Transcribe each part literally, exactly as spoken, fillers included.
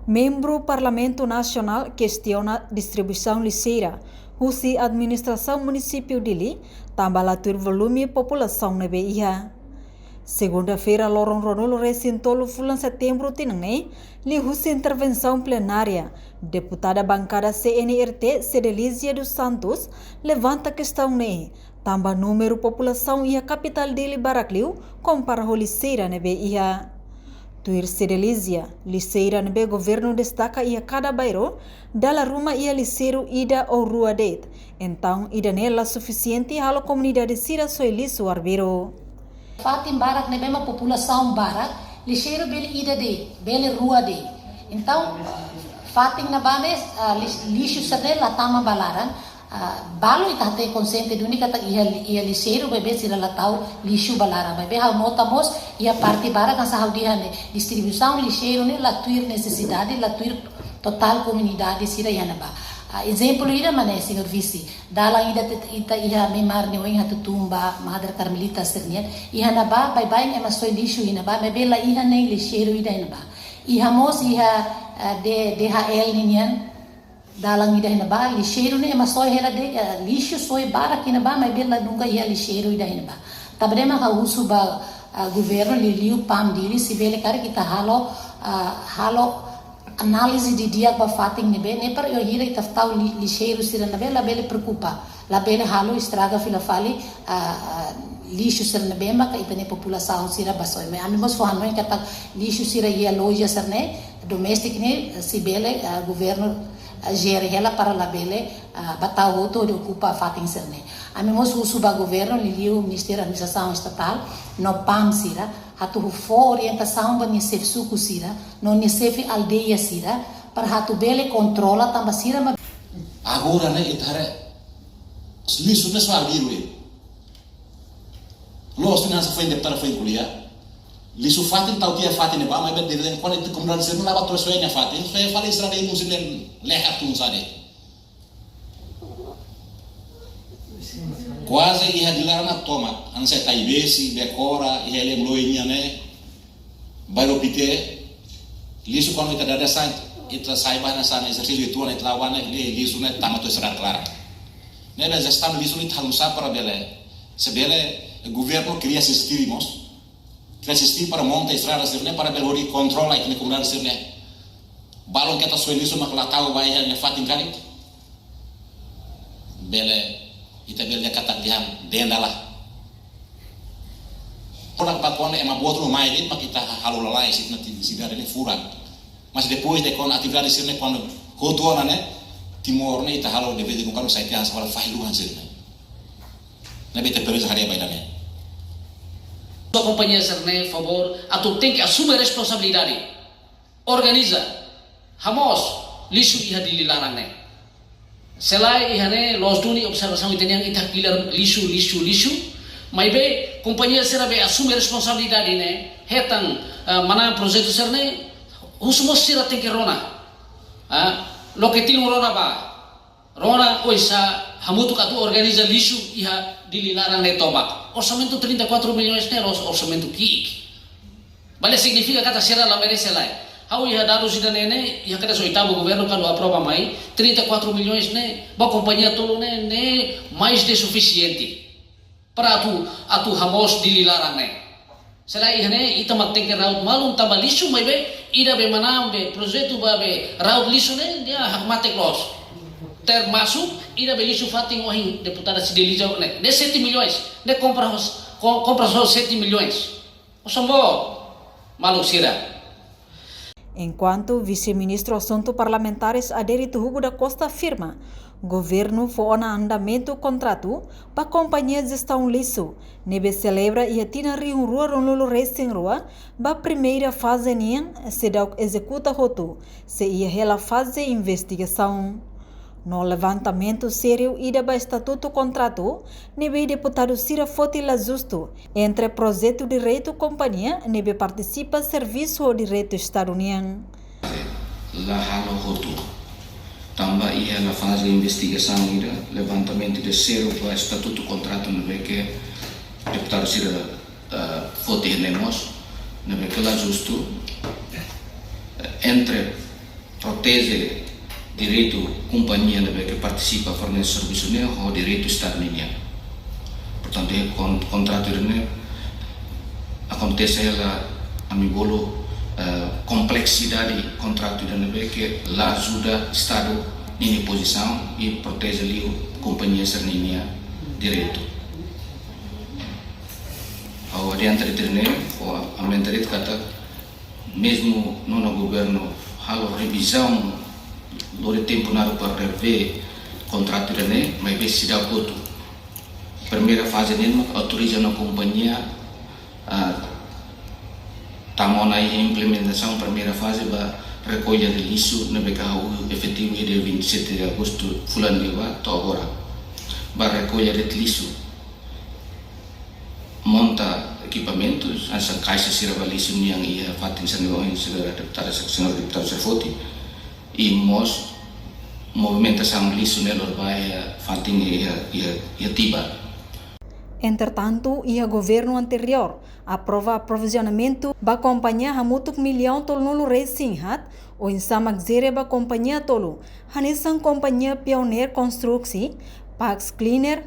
Membru Parlamentu Nasionál kestiona distribuisaun lixeira husi Administrasaun Munisípiu Dili, tanba la tuir volume populasaun ne'ebé iha. Segunda-feira, loron ruanulu-resin-tolu fulan Setembru tinan ne'e, liuhusi intervensaun plenária, deputada bankada C N R T, Cedelizia dos Santos, levanta kestaun ne'e, tanba númeru populasaun iha kapitál Dili barak liu, kompara ho lixeira ne'ebé iha. Tuir Cedelizia, lixeira ne'ebé governu destaka iha kada bairru, dala ruma iha lixeiru ida ou rua de'it. Entaun, ida-ne'e la sufisiente halo komunidade sira soe lixu arbiru. Fatin barak ne'ebé mak populasaun barak, lixeiru bele ida de'it, bele rua de'it. Entaun, fatin ne'ebá ne'e, ah, lix-, lixu sira-ne'e la tama ba laran, ah, balu ita hatene konsiente duni katak iha, iha lixeiru maibé sira la tau lixu ba laran. Maibé ha'u nota mós iha parte barak hanesan ha'u dehan ne'e, distribuisaun lixeiru ne'e la tuir nesesidade, la tuir totál komunidade sira iha ne'ebá. Ah, ezemplu ida mak ne'e, señór vise, dalan ida te-, ita iha Mei Mar ne'e ohin atu tun ba Madre Carmelita sira-nian, iha ne'ebá baibain ema soe lixu iha ne'ebá, maibé la iha nein lixeiru ida iha ne'ebá. Iha mós iha, ah, D-, D H L ninian dalan ida iha ne'ebá, lixeiru ne'e ema soe hela de'it, ah, lixu soe barak iha ne'ebá, maibé la nunka iha lixeiru ida iha ne'ebá. Tanba ne'e mak ha'u husu ba, ah, governu liuliu PAM Dili, se bele karik ita halo, ah, halo análize didi'ak ba fatin ne'ebé, ne'e para bainhira ita tau li-, lixeiru sira ne'ebé labele preokupa, labele halo estraga fila fali, ah, ah, lixu sira ne'ebé maka ita-nia populasaun sira bá soe. Maibé ami mós fó hanoin katak lixu sira iha loja sira-ne'e, doméstik ne'e, se bele, ah, governu, ah, jere hela para labele, ah, bá tau hotu hodi okupa fatin sira-ne'e. Ami mós husu ba governu, liuliu Ministériu Administrasaun Estatál, no PAM sira, atu fó orientasaun ba nia xefe suku sira, no nia xefe aldeia sira, para atu bele kontrola tanba sira mak. Agora ne'e ita haree lixu ne'e soe arbiru. Loos tiha hanesan foin deputada foin ko'alia. Lixu fatin tau tiha fatin ne'ebá, maibé de vez em quando ita komunidade sira-ne'e la bá to'o soe nia fatin, soe fali estrada iha musim ne'e lehar tun saida. Kuaze iha Dili laran tomak, hanesan Taibesi, Bekora, iha Lemloi nian ne'e, bairru Pite, lixu kuandu ita dada sai, ita sai ba hanesan ezersísiu ituan ita la'o ba ne'e, li-, lixu ne'e tama to'o estrada klaran. Ne'ebé jestaun lixu ne'e ita halo nusá para bele, se bele governu kria sistema mós, kria sistema para monta estrada sira-ne'e, para bele hodi kontrola ita-nia komunidade sira-ne'e. Balun keta soe lixu mak la tau ba iha nia fatin karik. Bele, ita bele katak dehan denda lah. Ora ba kuandu ema boot no mai de'it mak ita halo lalais ita-nia sidade ne'e furak. Mas depois de kuandu atividade sira-ne'e kuandu hotu ona ne'e, Timor ne'e ita halo de vez em quando sai tiha hanesan halo fali luhan sira-ne'e. Ne'ebé ita presiza haree ba ida-ne'e. Kompañia sira-ne'e favór atu tenke asume responsabilidade. Organiza, hamoos lixu iha Dili laran ne'e. Se lae iha ne'e loos duni observasaun ita-nian, ita hakilar lixu, lixu, lixu. Maibé kompañia sira be asume responsabilidade ne'e, hetan, ah, manán projetu sira-ne'e, husu mós sira tenke rona. Ah, loke tilun rona bá. Rona oinsá hamutuk atu organiza lixu iha Dili laran ne'e tomak. Orsamentu trinta e quatro milhões ne'e loos orsamentu ki'ik. Bele signifika katak sira la merese lai. Ha'u iha dadus ida-ne'e ne'e, iha kedas oitavu governu kuandu aprova mai, trinta e quatro milhões ne'e, ba kompañia tolu ne'e, ne'e mais de sufisiente. Para atu, atu hamoos Dili laran ne'e. Se lae iha ne'e, ita mak tenke raut malu tanba lixu maibé, ida be manán be, projetu ba be, raut lixu ne'e, nia hakmatek loos. Termasuk, ida be lixu fatin ohin deputada Cedelizia ne'e, ne'e sete milhões, ne'e kompra ho, ko-, kompra só sete milhões. Osan boot, maluk sira. Enkuantu Vise-Ministru Asuntu Parlamentares Adérito Hugo da Costa afirma, governu fó ona andamentu kontratu ba kompañia jestaun lixu, ne'ebé selebra iha tinan rihun rua ruanulu-resin-rua, ba primeira faze nian seidauk ezekuta hotu, sei iha hela faze investigasaun. No levantamentu sériu ida ba estatutu kontratu, ne'ebé deputadu sira foti la justu entre projetu direitu kompañia ne'ebé partisipa servisu ho direitu Estadu nian. La halo hotu. Tanba iha hela faze investigasaun ida, levantamentu ida sériu ba estatutu kontratu ne'ebé ke deputadu sira, eh, foti ne'e mós, ne'ebé ke la justu, eh, entre proteje direitu kompañia ne'ebé ke partisipa fornese servisu ne'e ho direitu Estadu ninian. Portantu, iha kon-, kontratu ida-ne'e akontese hela ami bolu, eh, kompleksidade kontratu ida ne'ebé ke la ajuda Estadu ninia pozisaun i proteje liu kompañia sira-ninia direitu. Ha'u adianta de'it ida-ne'e, ha'u aumenta de'it katak, mezmu nonu governu halo revizaun, lori tempu naruk para revee kontratu ida-ne'e, maibé seidauk hotu. Primeira faze ne'e mak autoriza ona kompañia, ah, tama ona iha implementasaun primeira faze ba rekolla de lixu ne'ebé ke hahú efetivu iha dia vinte e sete de agostu fulan ne'ebá to'o agora. Ba rekolla de lixu, monta ekipamentus, hanesan kaixa sira ba lixu nian iha fatin sira-ne'e, señora deputada, señora deputada sira foti, i mós movimentasaun lixu ne'e lori ba iha fatin iha, iha, iha Tibar. Entretantu, iha governu anteriór aprova provizionamentu ba kompañia hamutuk millaun tolunulu resin haat, oinsá mak jere ba kompañia tolu, hanesan kompañia Pioneer Konstruksi, Pax Cleaner,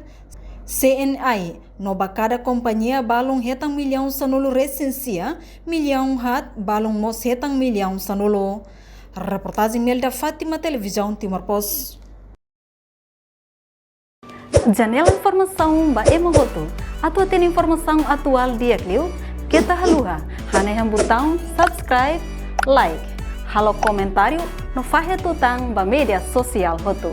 C N I, no ba kada kompañia balun hetan millaun sanulu resin sia, millaun haat balun mós hetan millaun sanulu. Reportajen Melda Fátima, Televizaun Timor Post. Janela informasaun ba ema hotu. Atu hatene informasaun atuál di'ak liu, keta haluha hanehan butaun subscribe, like, halo komentáriu no fahe tutan ba média sosiál hotu.